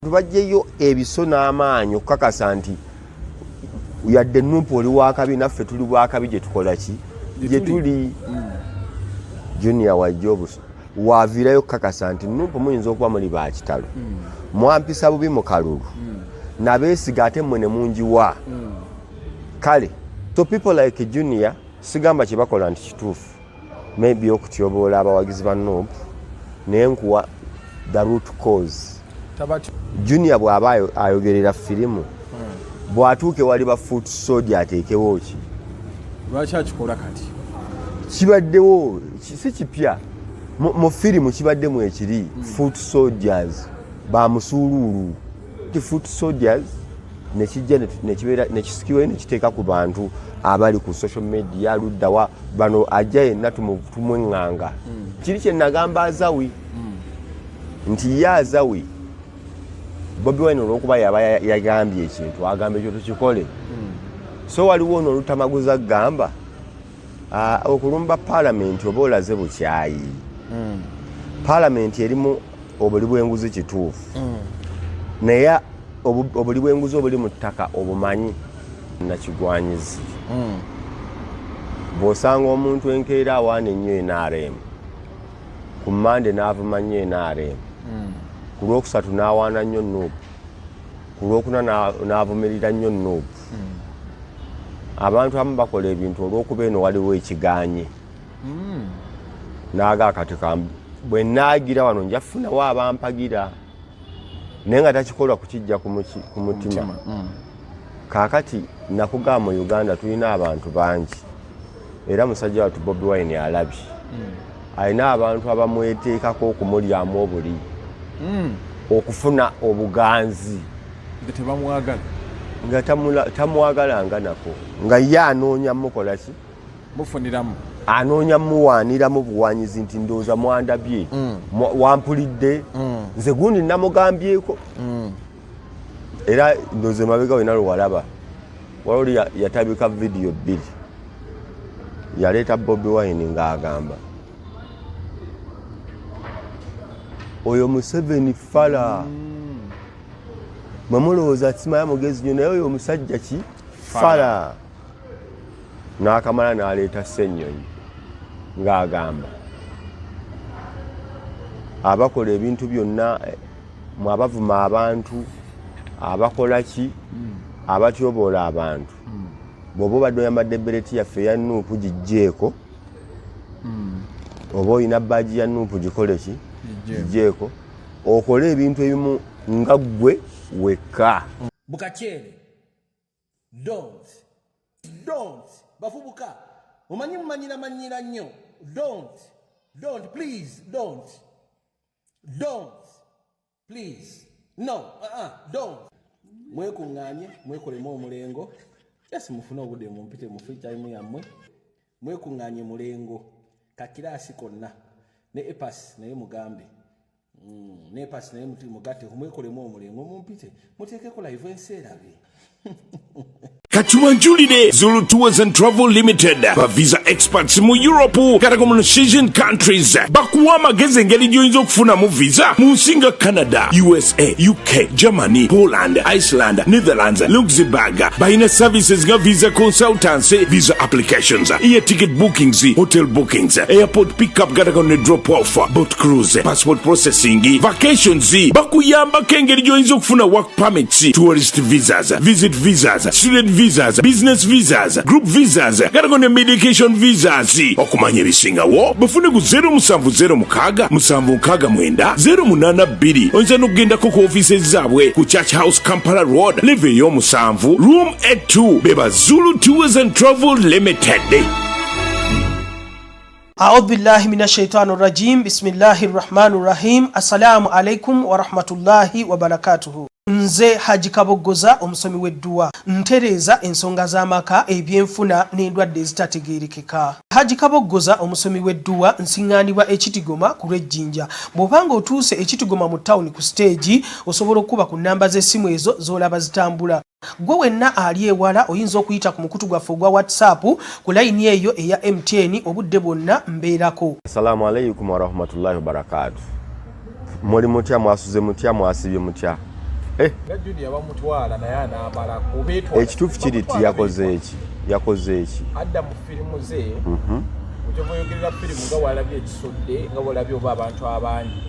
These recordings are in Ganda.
Tubajjeyo ebiso n'amaanyi okukakasa nti yadde Nup oli wakabi, naffe tuli bwakabi. Gye tukola ki? Gye tuli. Junior wajja obuso waviirayo okukakasa nti Nup muyinza okuba muli bakitalo, mwampisa bubi mu kalulu, nabeesiga ate mmwe ne mungiwa. Kale, so people like Junior, sigamba kye bakola nti kituufu, maybe okutyoboola abawagizi ba Nup, naye nkuwa the root cause. Junior bw'aba ayogerera firimu, bw'atuuka ewali ba foot soldier ateekewo ki? Lwaki akikola kati? Kibaddewo, si kipya. Mu firimu kibaddemu ekiri foot soldiers bamusuuluulu ti foot soldiers nekijja nekibeera nekisikiwayo nekiteeka ku bantu abali ku social media luddawa bano ajja yenna tumweŋŋanga. Kiri kye nagamba Azawi nti ye Azawi, Bobi Wine olwokuba yaba yagambye ekintu, agamba ekyo tukikole. So waliwo ono olutamaguza gamba okulumba paalamenti oba olaze bukyayi. Paalamenti erimu obuli bw'enguzi, kituufu, naye obuli bw'enguzi obuli mu ttaka obumanyi nakigwanyizi. Bw'osanga omuntu enkeera awaana ennyo NRM, ku Mande n'avuma nnyo NRM, ku Lwokusatu n'awaana nnyo NUP, ku Lwokuna n'avumirira nnyo NUP. Abantu abamu bakola ebintu olw'okuba eno waliwo ekiganye, n'aga kati bwe naagira wano nja kufunawo abampagira, naye nga takikola kukijja ku mutima. Kaakati nakugamba, mu Uganda tulina abantu bangi, era musajja wattu Bobi Wine alabye alina abantu abamweteekako okumulyamu obuli, okufuna obuganzi. Nga tebamwagala. Nga tamwagalanga nako, nga ye anoonya mukola ki? Mufuniramu. Anoonya muwaaniramu buwanyizi nti ndowooza mwandabye, wampulidde nze gundi namugambyeko. Era ndowooza emabega wena lwewalaba wali yatabika vidiyo bbiri, yaleeta Bobi Wine ng'agamba oyo Museveni fala, mwe mulowooza simanya mugezi nnyo, naye oyo omusajja ki fala. N'akamala n'aleeta Ssennyonyi ng'agamba abakola ebintu byonna, mwe abavuma abantu, abakola ki, abatyoboola abantu, bw'oba obadde oyambadde bereti yaffe eya NUP gijjeeko, oba olina badge ya NUP gikole ki? Gijjeeko, okole ebintu ebimu nga ggwe wekka. Bukakyere, don't, don't. Bavubuka, mumanyi mumanyira manyira nnyo. Don't, don't, please don't, don't, please, no, don't. Mwekuŋŋaanye, mwekolemu omulengo. Yes, mufune obudde mumpite mu free time yammwe, mwekuŋŋaanye mulengo kakiraasi konna ne epas, naye mugambe ne epas naye mugatte, mwekolemu omulengo, mumpite, muteekeko live, ensi erabe. Katuwanjulire Zulu Tours and Travel Limited, ba visa experts mu Europe katako mu Asian countries. Bakuwa amagezi engeri gy'oyinza okufunamu visa mu nsi nga Canada, USA, UK, Germany, Poland, Iceland, Netherlands, Luxembourg. Balina services nga visa consultancy, visa applications, air ticket bookings, hotel bookings, airport pickup katako ne drop off, boat cruise, passport processing, vacations. Bakuyambako engeri gy'oyinza okufuna work permits, tourist visas, visit visas, student visas, business visas, group visas katako ne medication visas. Okumanya ebisingawo bafune ku 0706 769 082. Oyinza n'okugendako ku ofiisi zaabwe ku Church House, Kampala Road, level ey'omusanvu, room A2. Beba Zulu Tours and Travel Limited. أعوذ بالله من الشيطان الرجيم، بسم الله الرحمن الرحيم. السلام عليكم ورحمة الله وبركاته. Nze Haji Kaboggoza, omusomi w'edduwa, ntereeza ensonga z'amaka, ebyenfuna n'endwadde ezitategeerekeka. Haji Kaboggoza, omusomi w'edduwa, nsiŋŋaanibwa Ekitigoma ku lw'Ejjinja. Bw'obanga otuuse Ekitigoma mu tawuni ku siteegi, osobola okukuba ku nnamba z'essimu ezo z'olaba zitambula. Gwe wenna ali ewala oyinza okuyita ku mukutu gwaffe ogwa WhatsApp ku layini eyo eya MTN, obudde bwonna mbeerako. Assalamu alaikum warahmatullahi wabarakatu. Muli mutya? Mwasuze mutya? Mwasibye mutya? Eh. Nga Junior bamutwala naye anaamalako betwala. Ekituufu kiri ti yakoze eki, yakoze eki. Adda mu firimu ze. Okyova oyogerera firimu nga walabye ekisodde, nga walabye oba abantu abangi.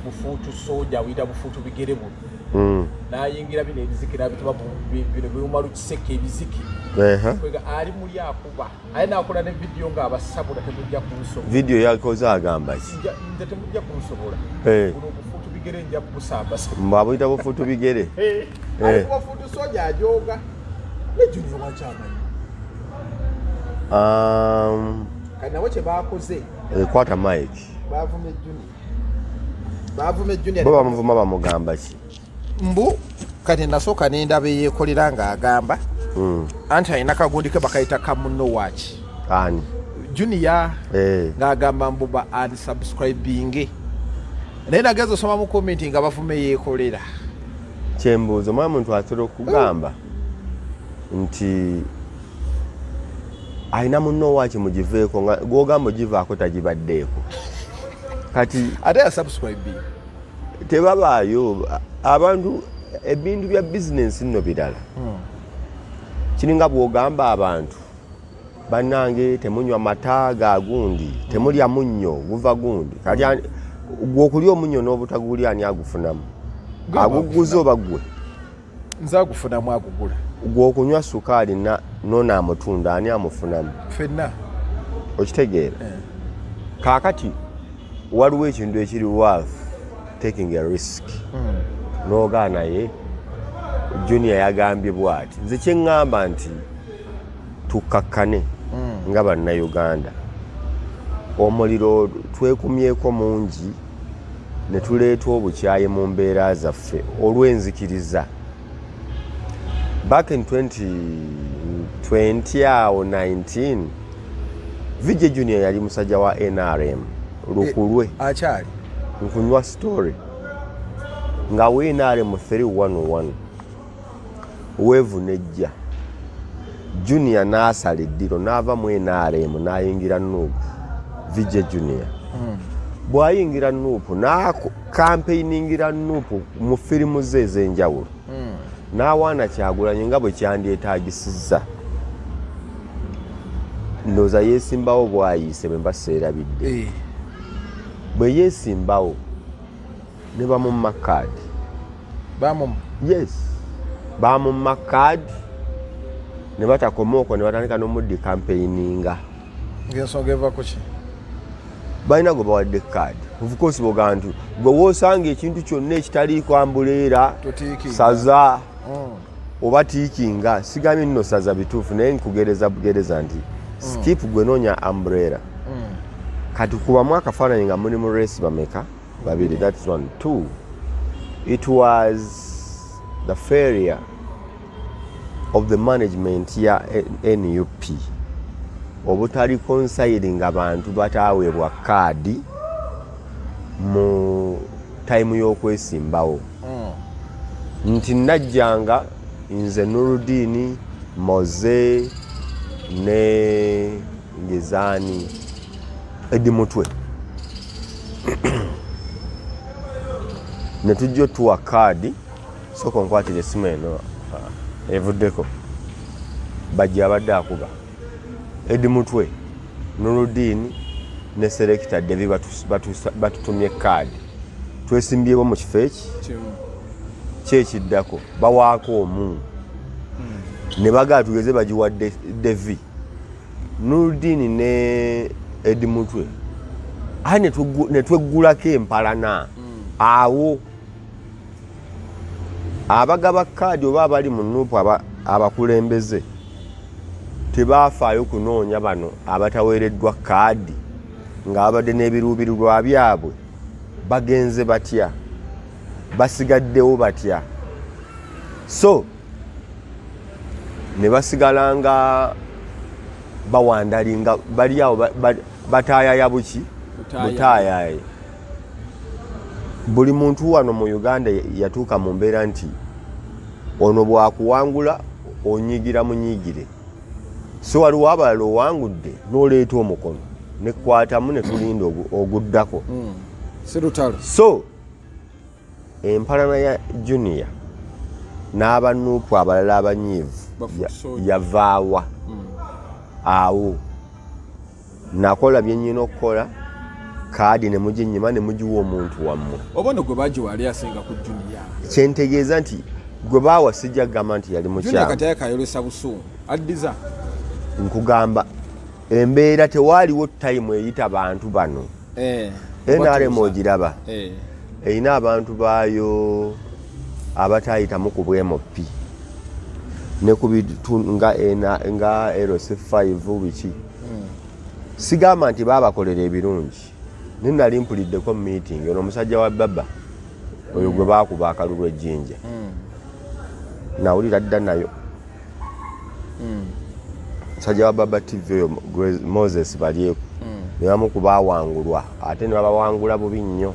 Bufuutu soja wiyita bufuutu bigere buno. N'ayingira bino ebizike n'abituba bino biwuma lukiseke ebizike. Kwega ali muli akuba. Aye n'akola ne vidiyo ng'abasabula temujja kunsobola. Vidiyo yakoze agamba ki? Nze temujja kunsobola. Buno obufuutu bigere nja kubusambasa. Mbu abuyita bufuutu bigere. Ali ku bafuutu soja ajooga. Ne Junior wakyamanyi. Kati nabo kye baakoze. Kwata mic. Baavumye Junior. Baavumye Junior. Bo bamuvuma bamugamba ki? Mbu kati nasooka ne ndaba eyeekolera ng'agamba. Anti alina kagundi ke bakayita ka munno waaki. Ani? Junior. Ng'agamba mbu ba unsubscribing. Naye nageza osoma mu comment nga bavuma eyeekolera. Kyembuuza omwana muntu atera okugamba nti alina munno waaki mugiveeko nga gw'ogamba ogivaako tagibaddeeko. Kati ate ya subscribing. Tebabaayo abantu ebintu bya bizinensi nno birala. Kiringa bw'ogamba abantu bannange temunywa mata ga gundi, temulya munnyo guva gundi. Kati gwe okulya omunnyo n'obutagulya ani agufunamu? Gwe Aguguza oba ggwe? Nze agufunamu agugula. Gwe okunywa sukaali n'ono amutunda ani amufunamu? Ffenna. Okitegeera? Kaakati waliwo ekintu ekiri worth taking a risk. N'ogaa naye Junior yagambye bw'ati. Nze kye ŋŋamba nti tukkakkane nga Bannayuganda. Omuliro twekumyeko mungi ne tuleeta obukyayi mu mbeera zaffe olw'enzikiriza. Back in 2020 awo 19, VJ Junior yali musajja wa NRM lukulwe. Akyali. Nkunywa story. Nga we NRM 311. Weevu nejja. Junior n'asala eddiro n'ava mu NRM n'ayingira NUP. VJ Junior. Bw'ayingira NUP n'akampeiningira NUP mu firimu ze ez'enjawulo. N'awaana Kyagulanyi nga bwe kyandyetaagisizza. Ndowooza yeesimbawo bw'ayiise bwe mba seerabidde. Bwe yeesimbawo ne bamumma kaadi. Bamumma? Yes. Bamumma kaadi ne batakoma okwo ne batandika n'omuddi campaigninga. Ng'ensonga eva ku ki? Balina gwe bawadde kaadi. Of course bw'ogamba nti gwe w'osanga ekintu kyonna ekitaliiko ambuleera, Totiikinga. saza. Oba tiikinga, sigambye nno saza bituufu naye nkugereza bugereza nti skip gwe noonya umbrella. Kati kubamu akafaananyi nga muli mu race bameka? Babiri, that's one. Two, it was the failure of the management ya NUP obutali conciling abantu bataaweebwa kaadi mu tayimu y'okwesimbawo. Nti najjanga nze Nurudini, Moze ne Ngezaani Edi Mutwe ne tujja otuwa kaadi. Sooka onkwatire essimu eno, evuddeko bajja abadde akuba Edi Mutwe, Nurudini ne Selector Devi batutumye kaadi twesimbyewo mu kifo eki kyekiddako bawaako omu ne bagaa tugeze bagiwa Devi, Nurudini ne Edi Mutwe, aye ne tweggulako empalana. Awo abagaba kaadi oba abali mu NUP abakulembeze tebaafaayo kunoonya bano abataweereddwa kaadi nga babadde n'ebiruubirirwa byabwe bagenze batya, basigaddewo batya. So ne basigala nga bawandalinga bali awo bataayaya buki butaayaye. Buli muntu wano mu Uganda yatuuka mu mbeera nti ono bw'akuwangula onyigira munyigire, so waliwo abalala owangudde n'oleeta omukono nekwatamu ne tulinda oguddako. Si lutalo. So empalana ya Junior N'aba NUP abalala abanyiivu yavaawa awo. Nakola bye nnyina okukola, kaadi ne muginyima ne mugiwa omuntu wammwe. Oba no gwe bagiwa ali asinga ku Junior. Kyentegeeza nti gwe baawa sijja kugamba nti yali mukyamu. Kati ayakayolesa busungu addiza. Nkugamba embeera tewaaliwo tayimu eyita bantu bano. Eh, NRM ogiraba eh. Erina abantu baayo abatayitamu ku bwemoppi ne ku bitu nga nga LC5 biki. Sigamba nti baabakolera ebirungi, naye nali mpuliddeko mu meeting ono omusajja wa baba oyo gwe baakuba akalulu ejjinja. Nawulira dda nayo omusajja wa Baba TV oyo Moses Balyeku ne bamukuba awangulwa, ate ne babawangula bubi nnyo.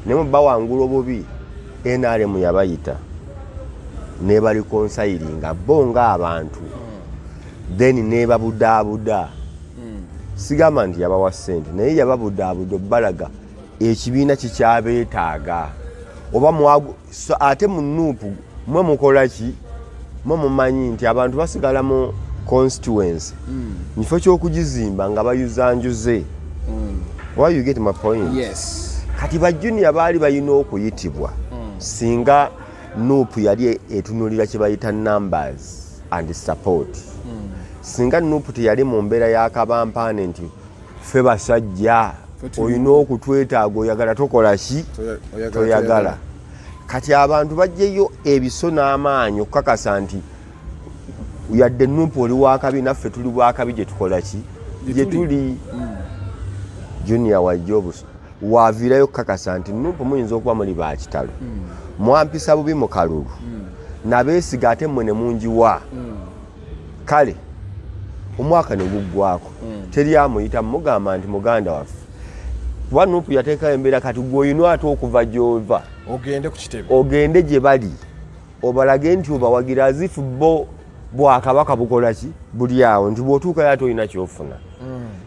Ne mu bawangula obubi, NRM yabayita nebalikonsayiringa bo ng'abantu, then nebabudaabuda. Sigamba nti yabawa ssente, naye yababudaabuda obbalaga ekibiina kikyabeetaaga oba mwagu. So, ate mu NUP mwe mukola ki? Mwe mumanyi nti abantu basigala mu constituency kifo ky'okugizimba nga bayuzanjuze. Why, you get my point? Yes. Kati ba Junior baali balina okuyitibwa singa NUP yali etunulira kye bayita numbers and support. Singa NUP teyali mu mbeera y'akabampaane nti ffe basajja olina okutwetaaga, oyagala tokola ki, toyagala. Kati abantu bajjeyo ebiso n'amaanyi okukakasa nti yadde NUP oli wakabi, naffe tuli bwakabi, gye tukola ki, gye tuli. Junior wajja obuso waviirayo okukakasa nti NUP muyinza okuba muli bakitalo, mwampisa bubi mu kalulu, nabeesiga ate mmwe ne mungiwa. Kale omwaka ne guggwako, teri amuyita mugamba nti muganda waffe, kuba NUP yateekayo embeera. Kati gwe olina ate okuva gy'ova ogende ku kitebe, ogende gye bali obalage nti obawagira, as if bo bwakabaka bukola ki buli awo, nti bw'otuukayo ate olina kyofuna.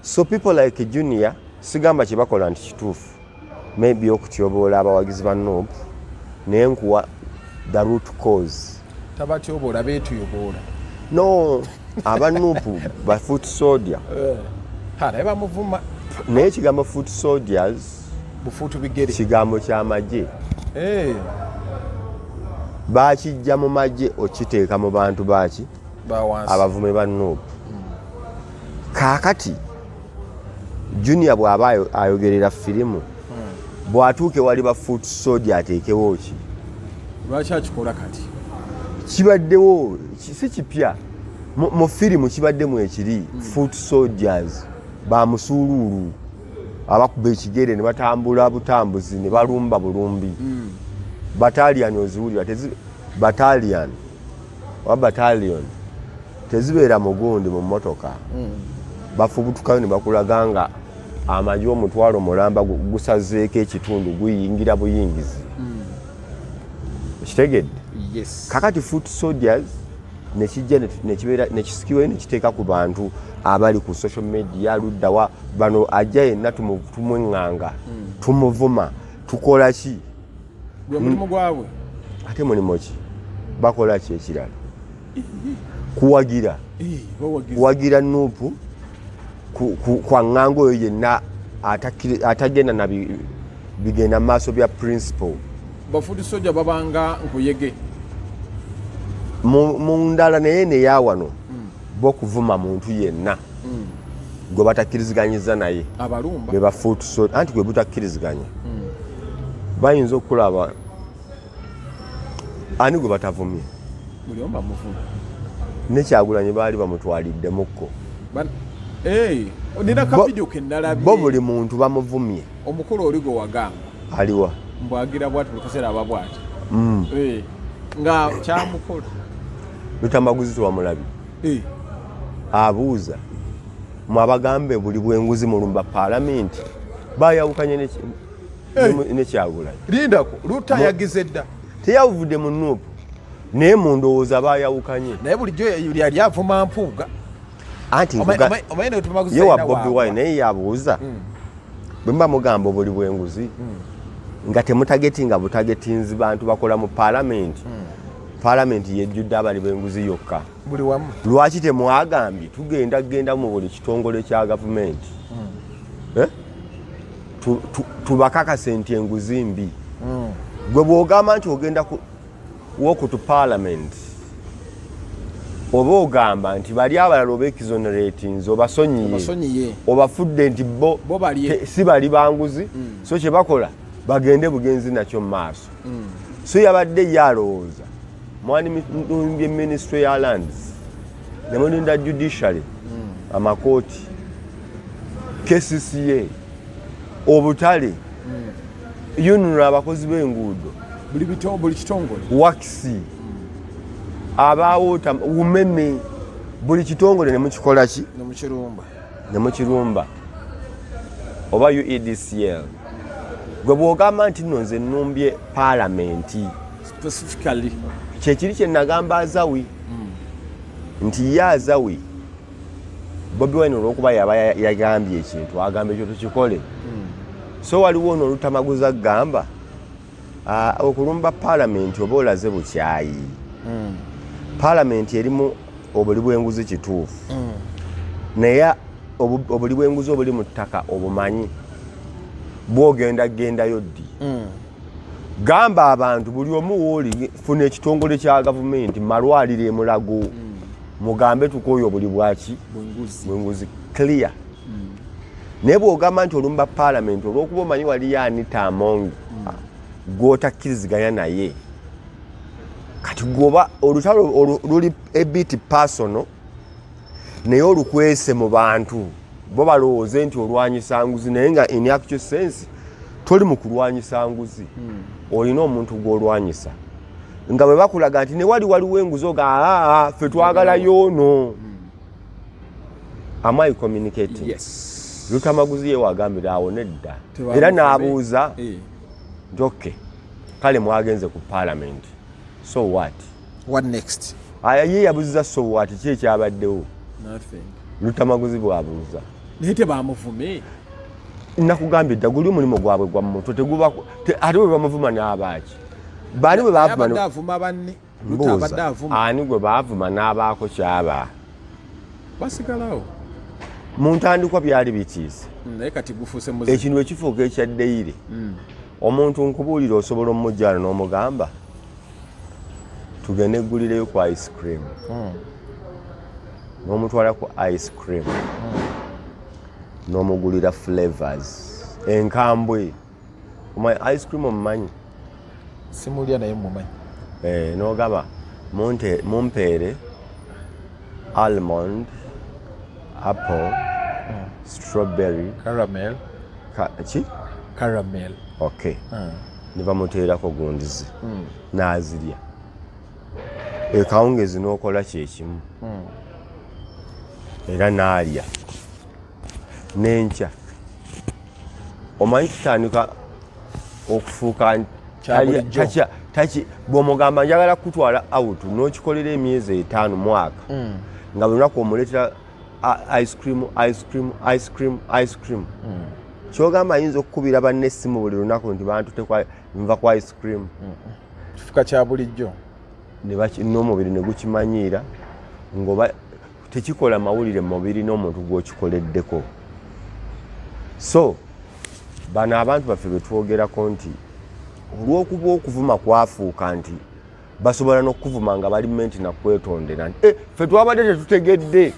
So people like Junior, sigamba kye bakola nti kituufu, maybe okutyoboola abawagizi ba NUP, naye nkuwa the root cause. Tabatyoboola, beetuyoboola. No, aba NUP ba foot soldier. Ha, naye bamuvuma. Naye ekigambo foot soldiers bufuutu bigere, kigambo kyamagye. Bakijja mu magye okiteeka mu bantu baki bawansi, abavume ba NUP. Kaakati Junior bw'aba ayogerera firimu, bw'atuuka ewali ba foot soldier ateekewo ki? Lwaki akikola kati? Kibaddewo, si kipya. Mu firimu kibadde mu ekiri foot soldiers bamusuuluulu abakuba ekigere ne batambula butambuzi ne balumba bulumbi. Battalion oziwulira battalion oba battalion tezibeera mugundi mu mmotoka, bafubutukayo ne bakulaga nga amagye 500,000 gusazeeko ekitundu, guyingira buyingizi. Okitegedde? Yes. Kakati foot soldiers nekijja nekibeera nekisikiwayo nekiteeka ku bantu abali ku social media luddawa bano, ajja yenna tumweŋŋanga, tumuvuma, tukola ki? Gwe mulimu gwabwe. Ate mulimu ki? Bakola ki ekirala? Kuwagira. Eh, bawagizi. Kuwagira NUP, kwaŋŋanga oyo yenna atagenda na bigenda mu maaso bya principle. Ba foot soldier babanga nkuyege. Mu ndala, naye neyawano bo kuvuma muntu yenna gwe batakkiriziganyizza naye. Abalumba. Be ba foot soldier, anti gwe butakkiriziganya bayinza okulaba ani gwe batavumye. Buli omu bamuvuma. Ne Kyagulanyi baali bamutwaliddemukko. Eh, nina ka video ke nalabye. Bo buli muntu bamuvumye. Omukulu oli gwe wagamba Aliwa? Mbwagira bwati, buli kaseera aba bwati. Eh, nga kyamukola. Lutamaguzi tewamulabye? Eh, Abuuza mwabagambe buli bwenguzi mulumba paalamenti, bayawukanye ne Kyagulanyi. Lindako, Luta yagize dda. Teyavudde mu NUP, naye mu ndowooza bayawukanye. Naye bulijjo yali avuma Mpuuga. Anti Omanyi ne Lutamaguzi ye wa talina Bobi waagwa. Wine, naye yabuuza bwe muba mugamba obuli bwenguzi nga temutagetinga butagetinzi bantu bakola mu paalamenti. Palamenti yejjudde abali b'enguzi yokka. Buli wamu. Lwaki temwagambye tugenda genda mu buli kitongole kya gavumenti? Eh? Tubakakase nti enguzi mbi. Gwe bw'ogamba nti ogenda walk to parliament, oba ogamba nti bali abalala oba exoneratinze, obasonyiye, Obasonyiye. obafudde nti bo Bo balye. si bali banguzi, so kye bakola bagende bugenzi nakyo mu maaso. So yabadde ye alowooza mwani ministry ya lands, nemulinda judiciary, amakooti, KCCA, obutale, UNRA, abakozi b'enguudo, buli kitongole, wakisi abawoota, umeme, buli kitongole nemukikola ki? Nemukirumba. Nemukirumba, oba UEDCL. Gwe bw'ogamba nti nno nze nnumbye paalamenti specifically, kyekiri kye nagamba Azawi nti ye Azawi, Bobi Wine olwokuba yaba yagambye ekintu, agamba ekyo tukikole. So waliwo ono olutamaguza gamba okulumba paalamenti oba olaze bukyayi. Paalamenti erimu obuli bw'enguzi, kituufu, naye obuli bw'enguzi obuli mu ttaka obumanyi bwogenda gendayo ddi? Gamba abantu buli omu wooli, funa ekitongole kya gavumenti, malwaliro emulago, mugambe tukooye obuli bwaki? Bwenguzi. Bwenguzi, clear. Naye bw'ogamba nti olumba paalamenti olw'okuba omanyi waliyo Anita Among gw'otakkiriziganya naye, kati gwoba olutalo luli a bit personal, naye olukwese mu bantu bo balowooze nti olwanyisa nguzi, naye nga in actual sense toli mu kulwanyisa nguzi, olina omuntu gw'olwanyisa. Nga bwe bakulaga nti ne wali waliwo enguzi, oga aa ffe twagalayo ono. Am I communicating? Yes. Lutamaguzi ye wagambira awo nedda. Tebamufume. Era n'abuuza nti okay, kale mwagenze ku parliament, so what? What next? Aya ye yabuziza so what, ki ekyabaddewo? Nothing. Lutamaguzi bw'abuuza. Naye tebamuvume. Nakugambye dda, guli omulimu gwabwe gwa mutwe teguba ate bwe bamuvuma n'abaaki, baani bwe bavuma? Abadde avuma banne. Luta abadde Mbuuza, avuma. ani gwe baavuma n'abaako kyaba? Basigalawo. Mu ntandikwa byali bitiise. Naye kati gufuuse muzibu. Ekintu ekifuuka ekyaddeire, omuntu nkubuulira, osobola omujjano n'omugamba tugende eggulireyo ku ice cream, n'omutwala ku ice cream, n'omugulira flavors enkambwe. Omanyi ice cream? Omumanyi? Simulya, naye mumanyi. Eh, n'ogamba mumpeere almond, apple, strawberry, Caramel. Ki? Caramel. Okay, ne bamuteerako gundizi n'azirya. Ekawungezi n'okola kyekimu era n'alya n'enkya. Omanyi kitandika okufuuka Kya bulijjo. Bw'omugamba njagala kutwala out, n'okikolera emyezi 5, mwaka, nga buli lunaku omuleetera ice cream, ice cream, ice cream, ice cream, kyogamba ayinza okukubira banne essimu buli lunaku nti bantute nva ku ice cream. Kifuka kya bulijjo. N'omubiri ne gukimanyiira ng'oba tekikola mawulire mu mubiri n'omuntu gw'okikoleddeko. So bano abantu baffe betwogerako nti olw'okuba okuvuma kwafuuka nti basobola n'okukuvuma nga bali menti nakwetondera nti eh, ffe twabadde tetutegedde,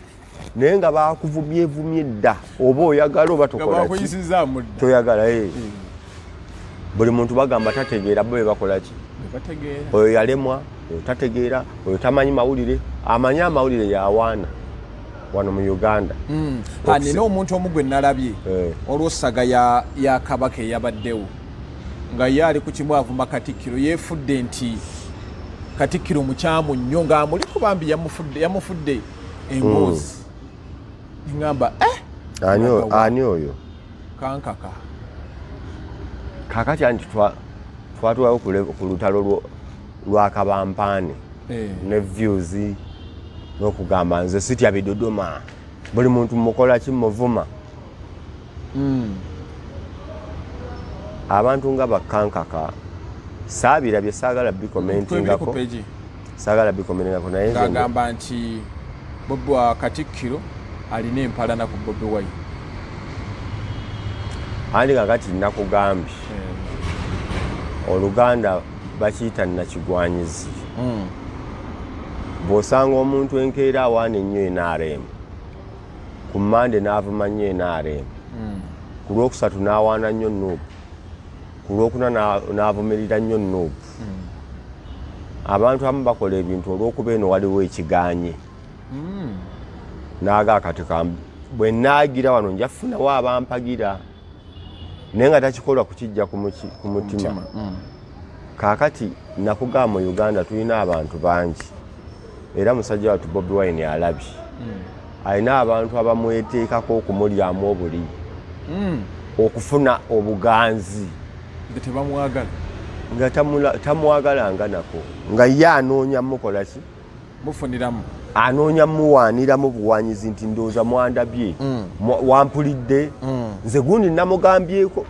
naye nga bakuvumyevumye dda, oba oyagala oba Nga tokola ki? bakuyisizaamu dda. Toyagala, eh. Buli muntu bagamba tategeera, bo be bakola ki? Bategeera. Oyo yalemwa, oyo tategeera, oyo tamanyi mawulire. Amanyi amawulire yawaana wano mu Uganda. Ah, nina omuntu omu gwe nalabye olwosaga ya kabaka eyabaddewo nga ye ali ku kimu avuma katikkiro, yeefudde nti katikkiro mukyamu nnyo, ng'amuliko bambi yamufudde emboozi. Ngamba eh, Ani oyo? Kankaka. Kakati anti twatulawo ku lutalo lwa kabampaane ne views n'okugamba nze sitya biduduma, buli muntu mukola ki? Muvuma. Abantu nga bakankaka saabirabye, saagala Twebiri ku bicommentingako. page. Saagala bikomererako naye nze Ng'agamba nti Bobi wa Katikkiro alina empalana ku Bobi Wine. Anti kakati nakugambye Oluganda bakiyita nakigwanyizi. Bw'osanga omuntu enkeera awaana ennyo NRM, ku Mmande n'avuma nnyo NRM, ku Lwokusatu n'awaana nnyo NUP, ku Lwokuna n'avumirira nnyo NUP. Abantu abamu bakola ebintu olw'okuba eno waliwo ekiganye. N'aga kati bwe naagira wano nja kufunawo abampagira, naye nga takikola kukijja ku mutima. Kaakati nakugamba mu Uganda tulina abantu bangi, era musajja wattu Bobi Wine alabye alina abantu abamweteekako okumulyamu obuli, okufuna obuganzi. Nga tebamwagala. Nga tamwagalanga nako, nga ye anoonya mukola ki? Mufuniramu. Anoonya muwaaniramu buwanyizi nti ndowooza mwandabye, wampulidde, nze gundi namugambyeko.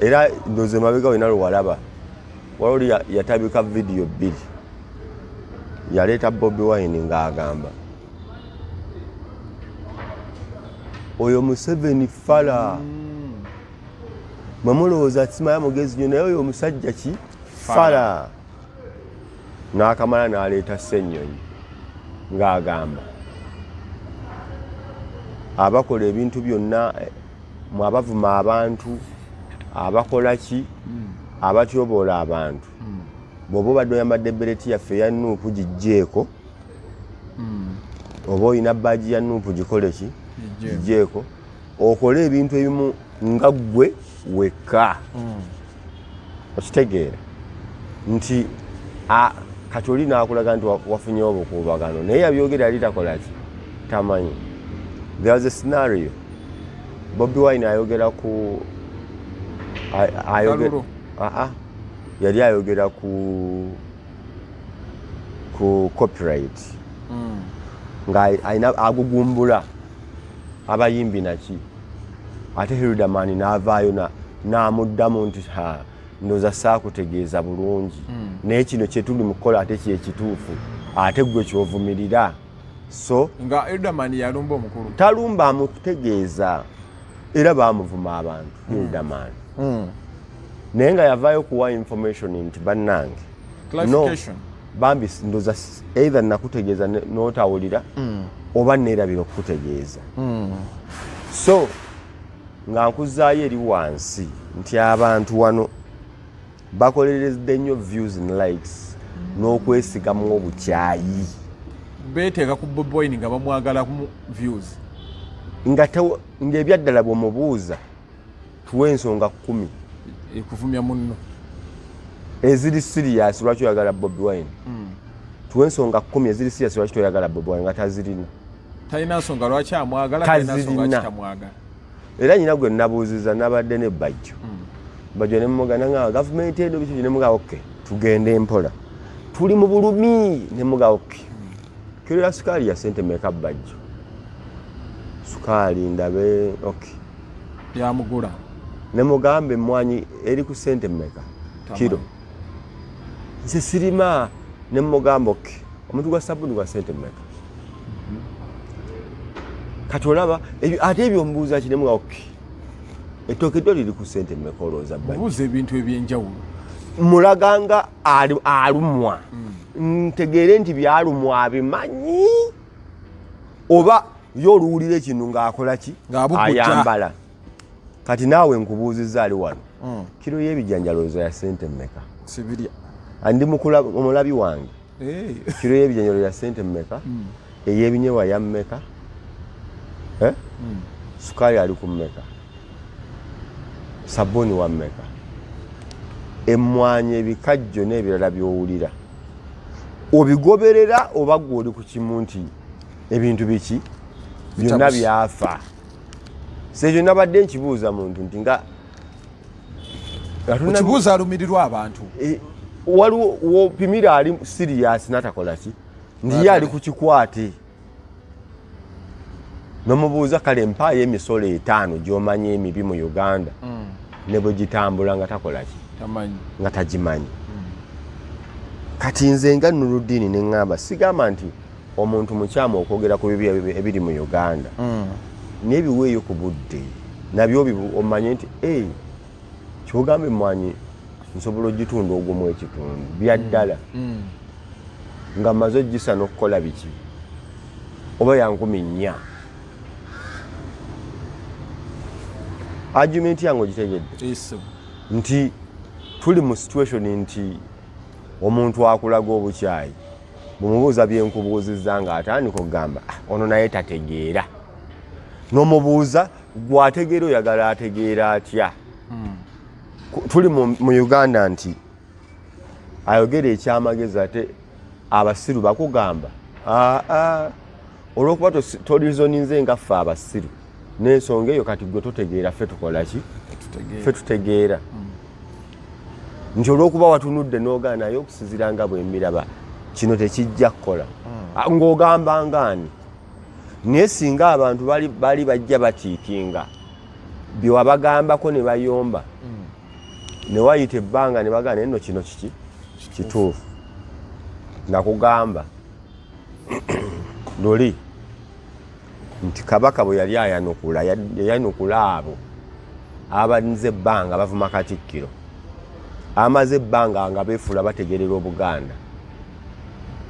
Era ndowooza emabega wena lwewalaba waliwo oli yatabika vidiyo 2, yaleeta Bobi Wine ng'agamba oyo Museveni fala, mwe mulowooza simanya mugezi nnyo, naye oyo omusajja ki fala. N'akamala n'aleeta Ssennyonyi ng'agamba abakola ebintu byonna, mwe abavuma abantu, abakola ki, abatyoboola abantu, bw'oba obadde oyambadde bereti yaffe eya NUP giggyeko, oba olina badge ya NUP gikole ki, giggyeko, okole ebintu ebimu nga ggwe wekka. Okitegeera nti kati oli n'akulaga nti wafunyewo obukuubagano, naye yabyogera yali takola ki, tamanyi. There was a scenario Bobi Wine ayogera ku Kalulu. Aa, yali ayogera ku copyright, nga alina agugumbula abayimbi naki, ate Hilderman n'avaayo n'amuddamu nti ha, ndowooza saakutegeeza bulungi, naye kino kyetuli mu kukola ate kyekituufu, ate gwe kyovumirira. So nga Hilderman yalumba omukulu. Talumba, amukutegeeza, era bamuvuma abantu Hilderman, naye nga yavaayo kuwa information nti bannange, no, Clarification. Bambi ndowooza either nakutegeeza n'otawulira oba neerabira okukutegeeza. So nga nkuzaayo eri wansi nti abantu wano bakoleredde nnyo views and likes n'okwesigamu obukyayi. Beeteeka ku Bobi Wine nga bamwagala mu views. Nga ng'ebyaddala bw'omubuuza tuwe ensonga 10 ekuvumya munno eziri serious lwaki oyagala Bobi Wine, tuwe ensonga 10 eziri serious lwaki toyagala Bobi Wine, nga tazirina. Talina nsonga lwaki amwagala, talina nsonga lwaki Tazirina. tamwagala. Era nyina gwe nabuuziza, nabadde ne Bajjo, Bajjo nemugana nga gavumenti eno biki, nemuga ok, tugende mpola, tuli mu bulumi. Nemuga ok, kiro ya sukaali ya sente meka Bajjo? Sukaali ndabe, ok. Yamugula. Nemugamba emwanyi eri ku sente meka kiro? Nze sirima. Nemugamba ok, omuntu gwa sabuni gwa sente meka? Kati olaba ate ebyo mbuuza ki? Nemuga ok, ettooke ddyo liri ku sente meka olowooza Bajjo? Obuuza ebintu ebyenjawulo. Mulaga nga alumwa, ntegeere nti byalumwa abimanyi, oba ye oluwulira ekintu ng'akola ki? Ng'abukujja. Ayambala. Kati naawe nkubuuzizza ali wano, kiro y'ebijanjalo ya sente mmeka? Sibirya. Ndi omulabi wange. Kiro y'ebijanjalo ya sente mmeka? Ey'ebinyewa ya mmeka? Eh? Sukaali ali ku mmeka? Sabbuuni wa mmeka? Emmwanyi, ebikajjo n'ebirala by'owulira obigoberera, oba gwe oli ku kimu nti ebintu biki byonna Bitabuse. byafa? Sekyo nabadde nkibuuza muntu nti nga Okibuuza alumirirwa abantu. Eh, waliwo wopimira ali serious natakola ki, nti ye ali ku kikwate, nomubuuza kale mpaayo emisolo 5 gy'omanyi emibi mu Uganda ne bwe gitambula, nga takola ki? Tamanyi. Nga tagimanyi. Kati nze nga Nurudini neŋŋamba, sigamba nti omuntu mukyamu okwogera ku bibi ebiri mu Uganda, naye biweeyo ku budde nabyo omanye nti kyogamba emmwanyi nsobola ogitunda ogumu ekitundu bya ddala nga mmaze ogisa n'okukola biki oba ya 4000. Argument yange ogitegedde? Nti tuli mu situation nti omuntu akulaga obukyayi, bwemubuuza byenkubuuzizza ng'atandika okugamba, "Ah, ono naye tategeera." N'omubuuza gwategeera, oyagala ategeera atya? Tuli mu Uganda nti ayogera ekyamagezi ate abasiru bakugamba, aa olwokuba tolizoninze nga ffe abasiru n'ensonga eyo, kati gwe totegeera, ffe tukola ki? Ffe tutegeera. Nti olwokuba watunudde n'ogaa naye okusinziira nga bwe mbiraba kino tekijja kukola. Ah, ng'ogamba ngaani? Naye singa abantu bali bajja batiikinga byewabagambako ne bayomba ne wayita ebbanga ne bagamba, naye nno kino kiki kituufu. Nakugamba luli nti Kabaka bwe yali ayanukula, yayanukula abo abanze ebbanga bavuma Katikkiro, amaze ebbanga nga beefuula bategerera Obuganda.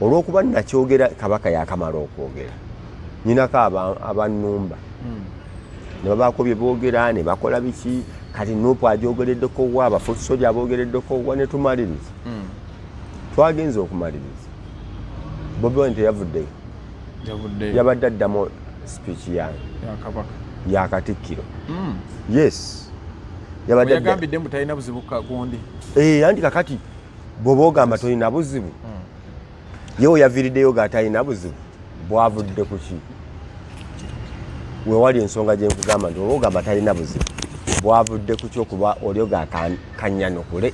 Olw'okuba nakyogera Kabaka yakamala okwogera, nyinako abannumba ne babaako bye boogera ne bakola biki. Kati NUP agyogereddeko wa, abafutusoja aboogereddeko wa, ne tumaliriza. Twagenze okumaliriza, Bobi Wine teyavuddeyo. Yavuddeyo. Yabadde addamu speech yange. Ya Kabaka. Ya Katikkiro, yes, yabadde yagambidde mbu talina buzibu kagundi. Eh, anti kakati bw'oba ogamba tolina buzibu, ye we yaviiriddeyo ga talina buzibu, bwavudde ku ki? Wewali ensonga gye nkugamba nti oba ogamba talina buzibu, bwavudde ku ki okuba oli ga kanyanukule?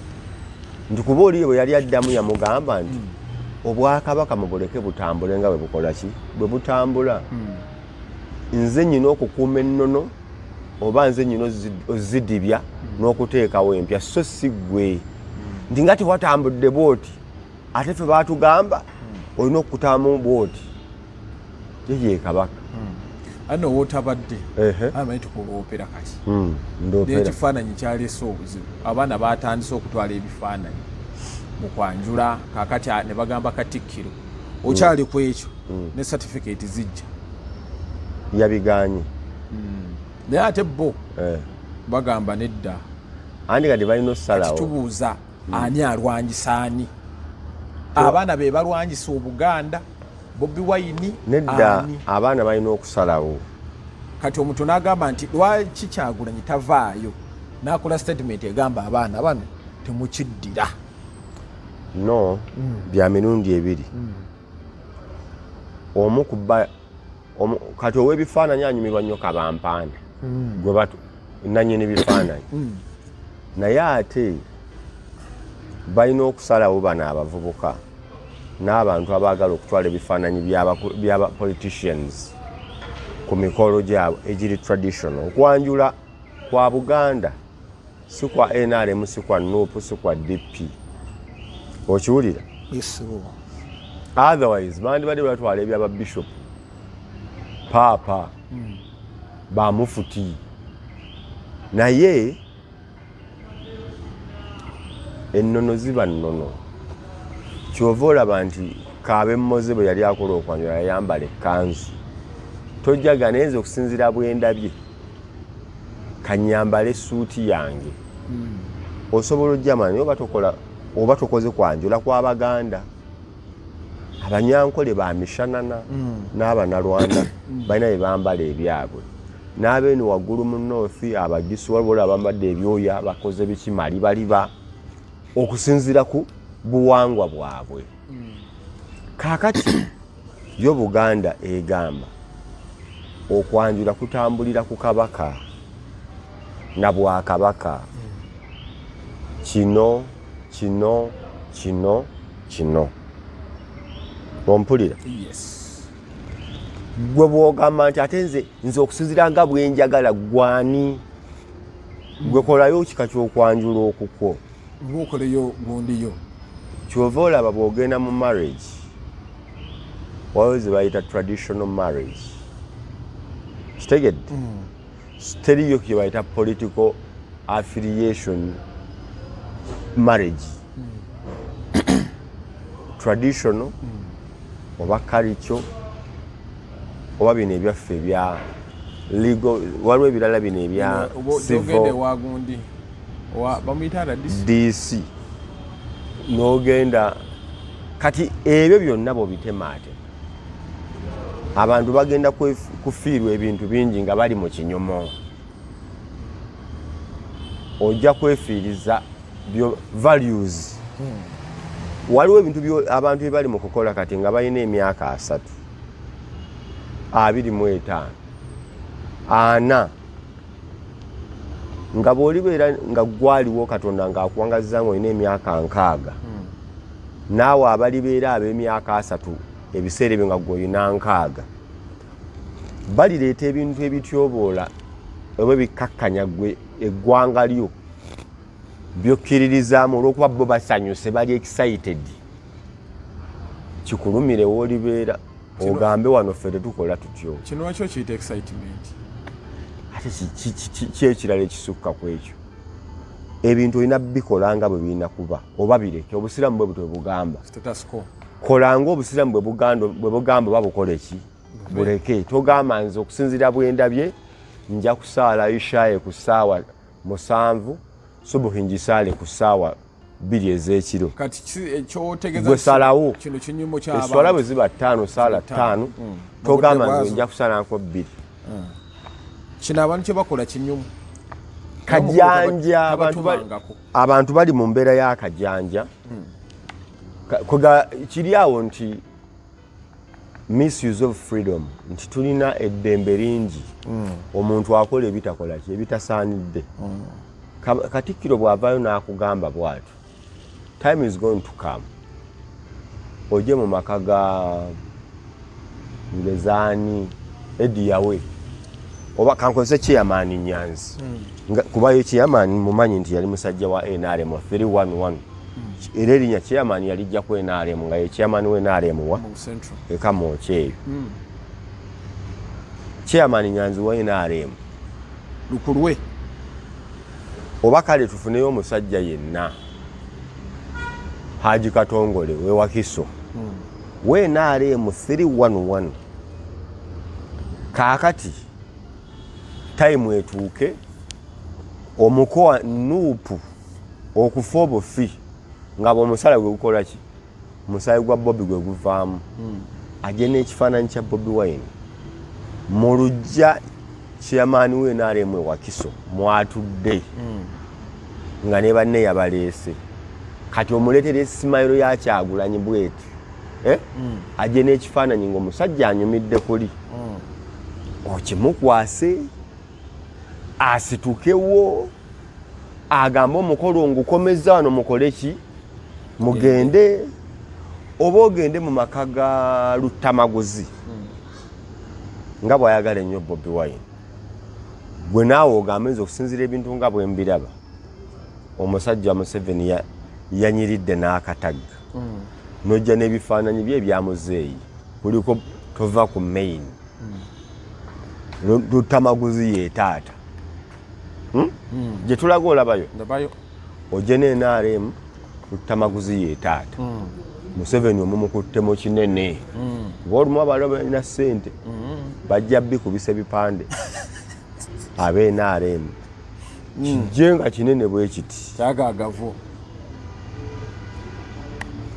Nti kuba oli bwe yali addamu yamugamba nti obwakabaka mubuleke butambule nga bwe bukola ki, bwe butambula. Nze nyina okukuuma ennono oba nze nyina ozidibya n'okuteekawo empya, so si ggwe nti nga tewatambudde bwoti ate ffe baatugamba olina okukutaamu bwoti. Ye ye Kabaka. Ano wootabadde, amanyi tukuloopera kati. Ndoopera. N'ekifaananyi kyaleese obuzibu. Abaana batandise okutwala ebifaananyi mu kwanjula kakati ne bagamba Katikkiro okyali ku ekyo ne certificate zijja. Yabiganye. Naye ate bo bagamba nedda. Andi kati balina kati osalawo. Tubuuza ani alwanyisa ani? Abaana be balwanyisa Obuganda, Bobi Wine? Nedda. Ani? Abaana balina okusalawo. Kati omuntu n'agamba nti lwaki Kyagulanyi tavaayo n'akola statement egamba abaana bano temukiddira? No, bya mirundi ebiri. Omu kuba kati ow'ebifaananyi anyumirwa nnyo kabampaane gwe batu nanyini bifaananyi, naye ate balina okusalawo bano abavubuka n'abantu abaagala okutwala ebifaananyi by'aba politicians ku mikolo gyabwe egiri traditional. Okwanjula kwa Buganda, si kwa NRM, si kwa NUP, si kwa DP. Okiwulira? Otherwise bandibadde batwala ebyababishop, paapa, bamufuti, naye ennono ziba nnono. Kyova olaba nti Kaabe Moze bwe yali akola okwanjula yayambala ekkanzu. Tojjaga naye nze okusinziira bwe ndabye kanyambale essuuti yange. Osobola ojjama naye oba tokola oba tokoze kwanjula kw'Abaganda. Abanyankole ba mishanana n'Abanalwanda balina bye bambala ebyabwe, n'abeeno waggulu mu north Abagisu waliwo abambadde ebyoya, bakoze biki malibaliba okusinziira ku buwangwa bwabwe. Kaakati yo Buganda egamba okwanjula kutambulira ku Kabaka na bwakabaka. Kino kino kino kino ompulira? Gwe bwogamba nti ate nze okusinziira nga bwenjagala, gwani gwe kolayo kika kyokwanjula okukwo. Oba okoleyo gundiyo. Kyova olaba bw'ogenda mu marriage, waliwo ze bayita traditional marriage, kitegedde? Teriyo kye bayita political affiliation marriage. Traditional oba culture oba bino ebyaffe ebya legal, waliwo ebirala bino ebya gyogende civil wagundi bamuyita RDC. DC n'ogenda. Kati ebyo byonna bw'obitemaate, abantu bagenda kufiirwa ebintu bingi nga bali mu kinyomo. Ojja kwefiiriza values. Waliwo ebintu abantu bye bali mu kukola kati nga balina emyaka 30, 25, 40, nga bw'olibeera nga gwaliwo Katonda ng'akuwangazza nga olina emyaka 60, naawe abalibeera ab'emyaka 30 ebiseera ebyo nga gwe olina 60, balireeta ebintu ebityoboola oba ebikkakkanya gwe eggwanga lyo byokkiririzaamu olw'okuba bo basanyuse, bali excited. Kikulumire woolibeera ogambe wano ffe tetukola tutyo. Kino lwaki okiyita excitement? Ate ki ekirala ekisukka ku ekyo? Ebintu olina bikola nga bwe birina kuba oba bireke. Obusiraamu bwe butwe bugamba. Status quo. Kola nga obusiraamu bwe bugamba oba bukole ki, buleke. Togamba nze okusinziira bwe ndabye nja kusaala ishaye ku ssaawa 7, subuhi ngisaale ku ssaawa 2 ez'ekiro. Kati ekyotegeeza Gwe salawo. Kino kinyumo Eswala ky'abantu. Bwe ziba 5, saala 5. Togamba Obudde nze bwazo. nja kusalanko 2. Kino abantu kye bakola kinyumu. Kajanja abantu Tabatumangako. Abantu bali mu mbeera y'akajanja. Kwega kiri awo nti misuse of freedom, nti tulina eddembe lingi, omuntu akola ebitakola ki, ebitasaanidde. Katikkiro bw'avaayo n'akugamba bw'atyo, time is going to come ojje mu maka ga Ngezaani Edi Yawe oba kankozese chairman Nyanzi. Kuba ye chairman mumanyi nti yali musajja wa NRM 311, era erinnya chairman yalijja ku NRM nga ye chairman wa NRM wa Mu Central. Ekamwokya eyo. Chairman Nyanzi wa NRM Lukulwe. Oba kale tufuneyo omusajja yenna, Haji Katongole wewakiso we NRM 311. Kaakati time etuuke omukowa NUP okufa obufi nga bwomusala gwe gukola ki, omusaayi gwa Bobi gwe guvaamu, ajje n'ekifaananyi kya Bobi Wine mu lujja chairman we NRM ewakiso mwatudde nga ne banne yabaleese. Kati omuleetera esimayiro ya Kyagulanyi bweti, eh? Ajje n'ekifaananyi ng'omusajja anyumidde kuli, okimukwase, asitukewo agambe omukolo ngukomeza wano, mukole ki, mugende. Oba ogende mu maka ga Luttamaguzi nga bw'ayagala ennyo Bobi Wine, gwe naawe ogambe nze okusinziira ebintu nga bwe mbiraba, omusajja Museveni yanyiridde n'akatagga, nojja n'ebifaananyi bye ebyamuzeeyi kuliko tova ku main. Luttamaguzi ye taata. Gye tulaga olabayo. Ndabayo. Ojje ne NRM, Luttamaguzi ye taata. Museveni omumukuttemu kinene, kuba olumu abalala balina ssente bajja bikubisa ebipande abe NRM kijje nga kinene bwe kiti. Kyagagavu.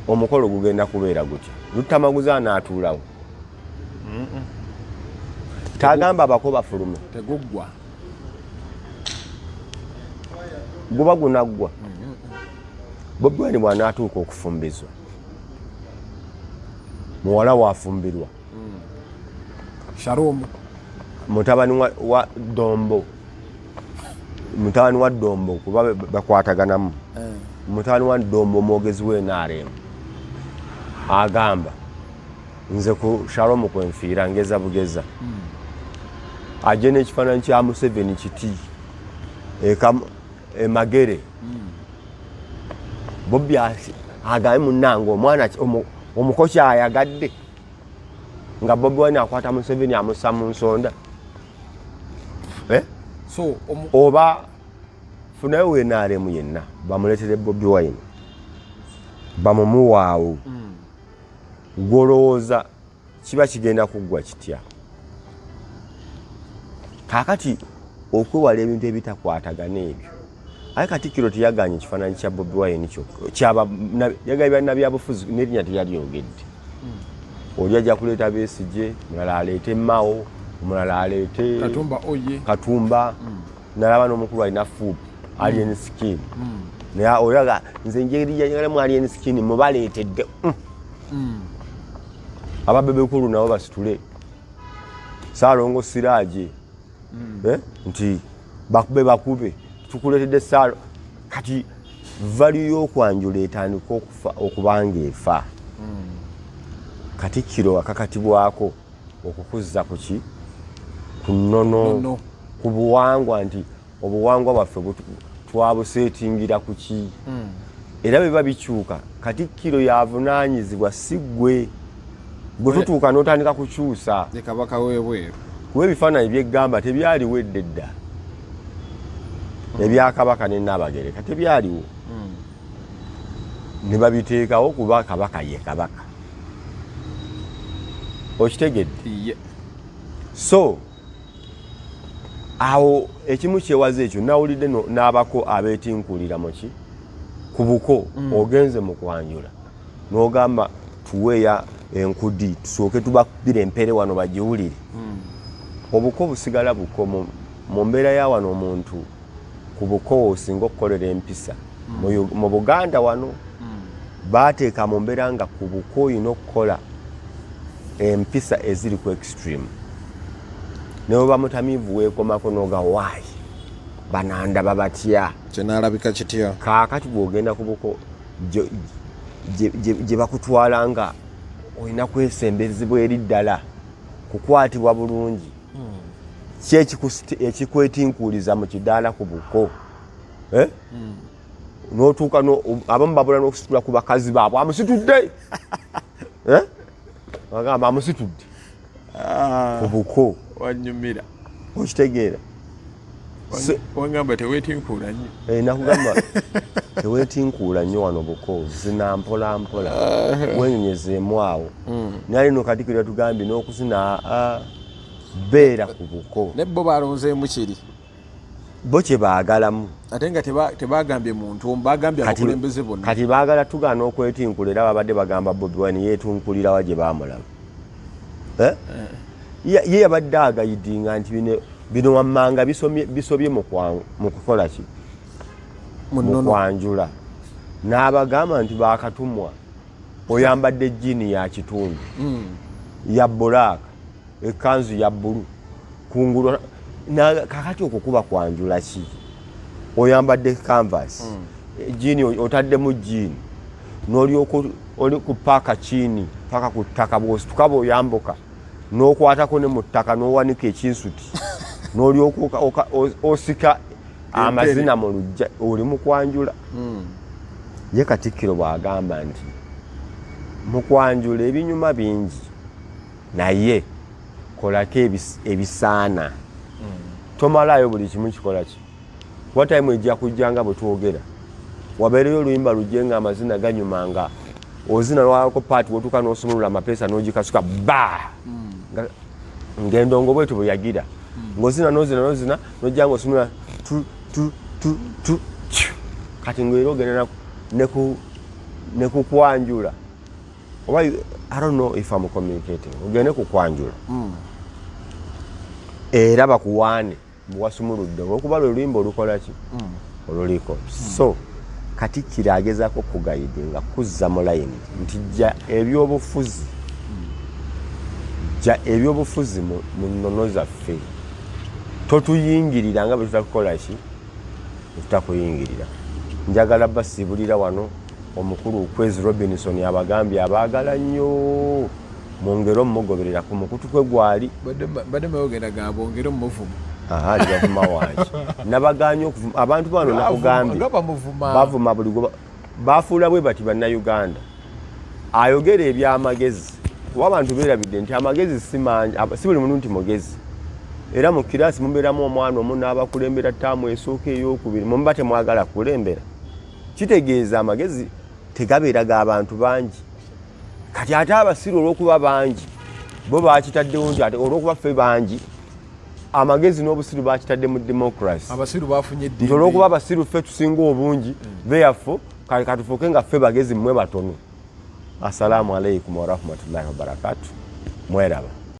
Omukolo gugenda kubeera gutya? Luttamaguzi anaatuulawo tagamba abako bafulume? Teguggwa. Guba gunaggwa. Bobi Wine bw'anaatuuka okufumbizwa, muwala waafumbirwa Shalom. Mutabani wa Dombo, mutabani wa Dombo, kuba bakwataganamu, mutabani wa Dombo omwogezi wa NRM agamba nze ku Shalom kwenfiira ngeza bugeza, ajje n'ekifaananyi kya Museveni kiti emagere. Bobi Agambe munnange omwana omuko kyayagadde nga Bobi Wine akwata Museveni amussa mu nsonda, eh? So oba funayo wenaremu yenna bamuleetere Bobi Wine bamumuwaawo. Gwolowooza kiba kigenda kuggwa kitya? Kaakati okwewala ebintu ebitakwatagana ebyo, aye Katikkiro teyaganye ekifaananyi kya Bobi Wine kyokka, yagambye bannabyabufuzi n'erinnya teyalyogedde. Oli ajja kuleeta Besigye, omulala aleete Mao, omulala aleete Katumba oye. Katumba. Nalaba n'omukulu alina fuupu Alien Skin, naye oyaga nze njeri njagalamu Alien Skin mubaleetedde. Ababebekulu nabo basitule Saalongo Siraaje, eh, nti bakube bakube tukuleetedde saalo. Kati value y'okwanjula etandika okufa okubanga efa. Katikkiro akakatibwako okukuzza ku ki? Ku nnono. Nnono. Ku buwangwa, nti obuwangwa bwaffe twabuseetingira ku ki? Era biba bikyuka, Katikkiro yavunaanyizibwa, si ggwe gwe tutuuka n'otandika kukyusa. Ye kabaka w'ebweru. Kuba ebifaananyi byeggamba tebyaliwo edda edda, ebyakabaka ne Naabagereka tebyaliwo, ne babiteekawo kuba kabaka ye kabaka. Okitegedde? Ye. So awo ekimu kyewaza ekyo nawulidde n'abako abeetinkulira muki ku buko. Ogenze mu kwanjula n'ogamba tuweeya enkudi tusooke tubakubira empere wano bagiwulire. Obuko busigala buko. Mu mbeera ya wano, omuntu ku buko osinga okukolera empisa. Mu Buganda wano baateeka mu mbeera nga ku buko olina okukola empisa eziri ku extreme, ne bweba mutamiivu weekomako noga waayi banandaba batya? Kyenalabika kitya? Kaakati bw'ogenda ku buko gye bakutwala nga olina kwesembezebwa eri ddala kukwatibwa bulungi. Ki ekikwetinkuuliza mu kidaala ku buko, eh? N'otuuka abamu babula n'okusitula ku bakazi baabwe, amusitudde, eh? Bagamba amusitudde ku buko. Wanyumira. Okitegeera? Wangamba tewetinkuula nnyo. Eh, nakugamba tewetinkuula nnyo wano buko, zina mpola mpola, wenyonyezeemu awo. Naye no Katikkiro yatugambye n'okuzina beera ku buko. Ne bo balonzeemu kiri. Bo kye baagalamu. Ate nga tebagambye muntu omu, bagambye abakulembeze bonna. Kati baagala tugaana okwetinkula, era babadde bagamba Bobi Wine yeetunkulirawa gye baamulaba, eh? Ye yabadde agayidinga nti bino wammanga bisobye mu kukola ki? Mu mu nnono. Kwanjula n'abagamba nti bakatumwa oyambadde jean ya kitundu ya black, ekanzu ya bbulu kungulu. Kakati okwo kuba kwanjula ki? Oyambadde canvas jean, otaddemu jean n'olyoka oli ku paaka kiini paka ku ttaka, bwosituka bw'oyambuka n'okwatako ne mu ttaka n'owanika ekinsuti n'olyoka osika amazina mu lujja, oli mu kwanjula. Ye Katikkiro bw'agamba nti mu kwanjula ebinyuma bingi, naye kolako ebisaana, tomalaayo buli kimu kikola ki, kuba time ejja kujja nga bwe twogera wabeereyo oluyimba lujje nga amazina ganyuma, nga ozina lwako part wotuuka n'osumulula amapeesa n'ogikasuka ba ng'endongo bwetu bwe yagira, ng'ozina n'ozina n'ozina n'ojja ng'osumulula tu tu tu tu tyu. Kati ng'era ogenda ne kukwanjula oba I don't know if I'm communicating. Ogende ku kwanjula era bakuwaane muwasumuludde olwokuba lwe luyimba olukola ki oluliko. So Katikkiro agezaako kugayidinga kuzza mu layini nti jja ebyobufuzi, jja ebyobufuzi mu nnono zaffe, totuyingirira nga bwe tutakukola ki, tutakuyingirira. Njagala basiibulira wano omukulu Kwezi Robinson abagambye abaagala nnyo, mwongere omumugoberera ku mukutu kwe gwali. Badde mayogenda gamba ongere omuvuma. Aha, libavuma wangi, nabaganye okuvuma abantu bano, nakugambye. Nga bamuvuma. Bavuma buli gwe Bafuula bwe bati Bannayuganda ayogera ebyamagezi, kuba abantu beerabidde nti amagezi si mangi, si buli muntu nti mugezi. Era mu kiraasi mubeeramu omwana omu n'abakulembera ttaamu esooka, ey'okubiri, muba temwagala kukulembera, kitegeeza amagezi tegabeera ga bantu bangi. Kati ate abasiru olw'okuba bangi, bo bakitaddewo nti ate olw'okuba ffe bangi, amagezi n'obusiru bakitadde mu democracy. Abasiru bafunye nti olw'okuba abasiru ffe tusinga obungi, therefore kale katufuuke nga ffe bagezi, mmwe batono. Assalamu alaikum warahmatullahi wabarakatu. Mweraba.